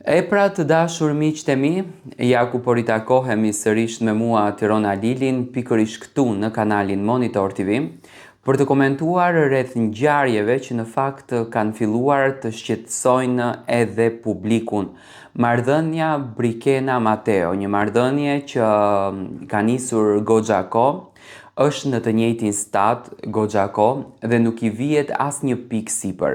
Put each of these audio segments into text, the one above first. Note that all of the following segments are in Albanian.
E pra të dashur miqtë e mi, ja ku po ritakohemi sërish me mua Tirona Lilin pikërisht këtu në kanalin Monitor TV për të komentuar rreth ngjarjeve që në fakt kanë filluar të shqetësojnë edhe publikun. Marrëdhënia Brikena Mateo, një marrëdhënie që ka nisur goxha kohë, është në të njëjtin stat goxha kohë dhe nuk i vihet asnjë pikë sipër.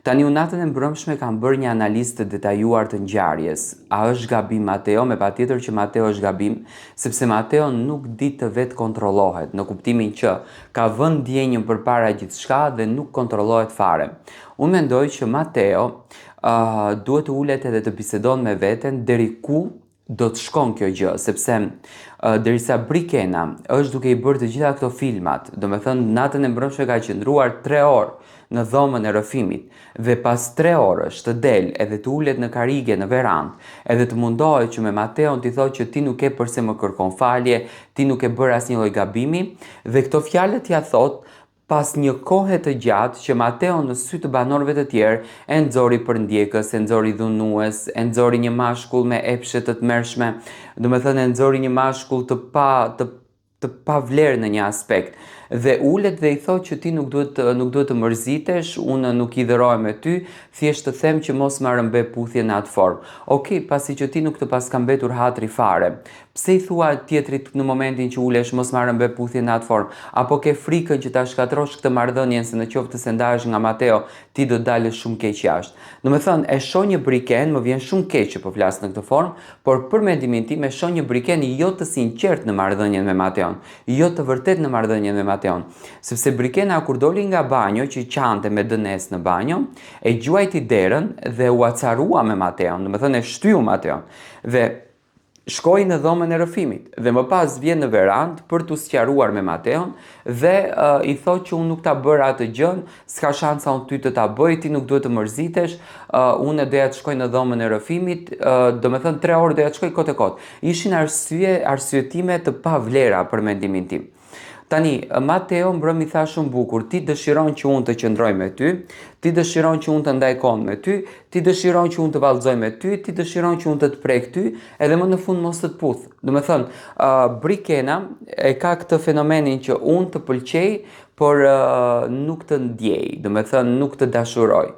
Tani unë natën e mbrëmshme kam bërë një analizë të detajuar të ngjarjes. A është gabim Mateo? Me patjetër që Mateo është gabim, sepse Mateo nuk di të vetëkontrollohet, në kuptimin që ka vënë ndjenjën përpara gjithçka dhe nuk kontrollohet fare. Unë mendoj që Mateo uh, duhet të ulet edhe të bisedon me veten deri ku do të shkon kjo gjë, sepse derisa Brikena është duke i bërë të gjitha këto filmat, domethënë natën e mbrëmshme ka qëndruar 3 orë në dhomën e rrëfimit dhe pas 3 orësh të del edhe të ulet në karige në verandë, edhe të mundohet që me Mateon t'i thotë që ti nuk ke përse më kërkon falje, ti nuk ke bërë asnjë lloj gabimi dhe këto fjalët ia thotë Pas një kohe të gjatë që Mateo në sy të banorëve të tjerë e nxori përndjekës, e nxori dhunues, e nxori një mashkull me epshe të tmerrshme, domethënë e nxori një mashkull të pa të të pavlerë në një aspekt. Dhe ulet dhe i thotë që ti nuk duhet të, nuk duhet të mërzitesh, unë nuk hidhërohem me ty, thjesht të them që mos ma rrëmbe puthjen në atë formë. Okej, pasi që ti nuk të paska mbetur hatri fare. Pse i thua tjetrit në momentin që ulesh mos ma rrëmbe puthjen në atë formë? Apo ke frikën që ta shkatërrosh këtë marrëdhënien se në qoftë se ndahesh nga Mateo ti do dalësh shumë keq jashtë? Domethënë, e shoh një Brikenë, më vjen shumë keq që po flas në këtë formë, por për mendimin tim e shoh një Brikenë jo të sinqertë në marrëdhënien me Mateon, jo të vërtetë në marrëdhënien me Mateon. Sepse Brikena kur doli nga banjo që qante me dënesë në banjo, e gjuajti derën dhe u acarua me Mateon, domethënë e shtyu Mateon. Dhe shkoi në dhomën e rrëfimit dhe më pas vjen në verandë për t'u sqaruar me Mateon dhe uh, i thotë që unë nuk ta bëra atë gjën, s'ka shansa unë ty të ta bëj, ti nuk duhet të mërzitesh, uh, unë doja të shkoj në dhomën e rrëfimit, uh, domethënë 3 orë doja të shkoj kot e kot. Ishin arsye, arsyetime të pavlera për mendimin tim. Tani, Mateo mbrëmë i tha shumë bukur, ti dëshiron që unë të qëndroj me ty, ti dëshiron që unë të ndaj kohën me ty, ti dëshiron që unë të vallëzoj me ty, ti dëshiron që unë të të prek ty, edhe më në fund mos të të puth. Domethënë, uh, Brikena e ka këtë fenomenin që unë të pëlqej, por uh, nuk të ndjej, domethënë nuk të dashuroj.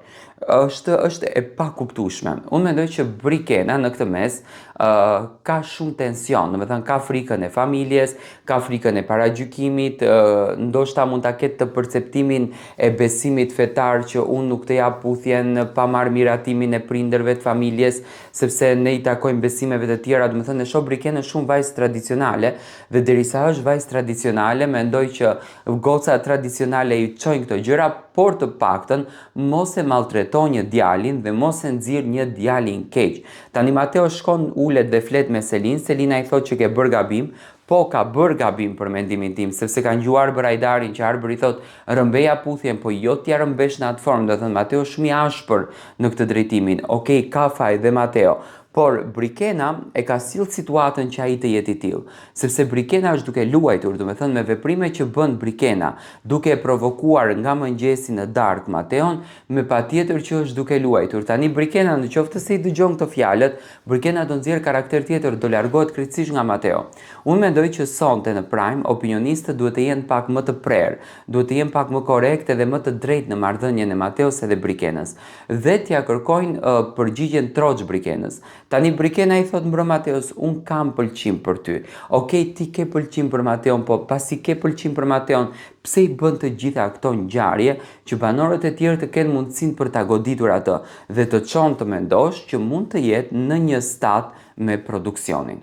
Është është e pakuptueshme. Unë mendoj që Brikena në këtë mes uh, ka shumë tension, domethënë ka frikën e familjes, ka frikën e paragjykimit, uh, ndoshta mund ta ketë të perceptimin e besimit fetar që unë nuk të jap puthjen pa marrë miratimin e prindërve të familjes, sepse ne i takojmë besimeve të tjera, domethënë e shoh Brikenën shumë vajzë tradicionale dhe derisa është vajzë tradicionale, mendoj që gocat tradicionale i çojnë këto gjëra, por të paktën mos e maltreto një djalin dhe mos e nxirr një djalin keq. Tani Mateo shkon ulet dhe flet me Selin, Selina i thotë që ke bërë gabim, po ka bërë gabim për mendimin tim, sepse ka ngju Arbër Ajdarin që Arbër i thotë rrëmbeja puthjen, po jo t'ia rrëmbesh në atë formë, domethënë Mateo shumë i ashpër në këtë drejtimin. Okej, ka faj dhe Mateo, por Brikena e ka sjellë situatën që ai të jetë i tillë. Sepse Brikena është duke luajtur, domethënë me veprime që bën Brikena, duke e provokuar nga mëngjesi në darkë Mateon, me patjetër që është duke luajtur. Tani Brikena në qoftë se i dëgjon këto fjalët, Brikena do nxjerrë karakter tjetër, do largohet krejtësisht nga Mateo. Unë mendoj që sonte në Prime, opinionistët duhet të jenë pak më të prerë, duhet të jenë pak më korrektë edhe më të drejtë në marrëdhënien e Mateos edhe Brikenës. Dhe t'ia kërkojnë uh, përgjigjen troç Brikenës. Tani Brikena i thotë mbrëmë Mateos, unë kam pëlqim për ty. Okej, ti ke pëlqim për Mateon, po pasi ke pëlqim për Mateon, pse i bën të gjitha këto ngjarje që banorët e tjerë të kenë mundësinë për ta goditur atë dhe të çon të mendosh që mund të jetë në një stat me produksionin.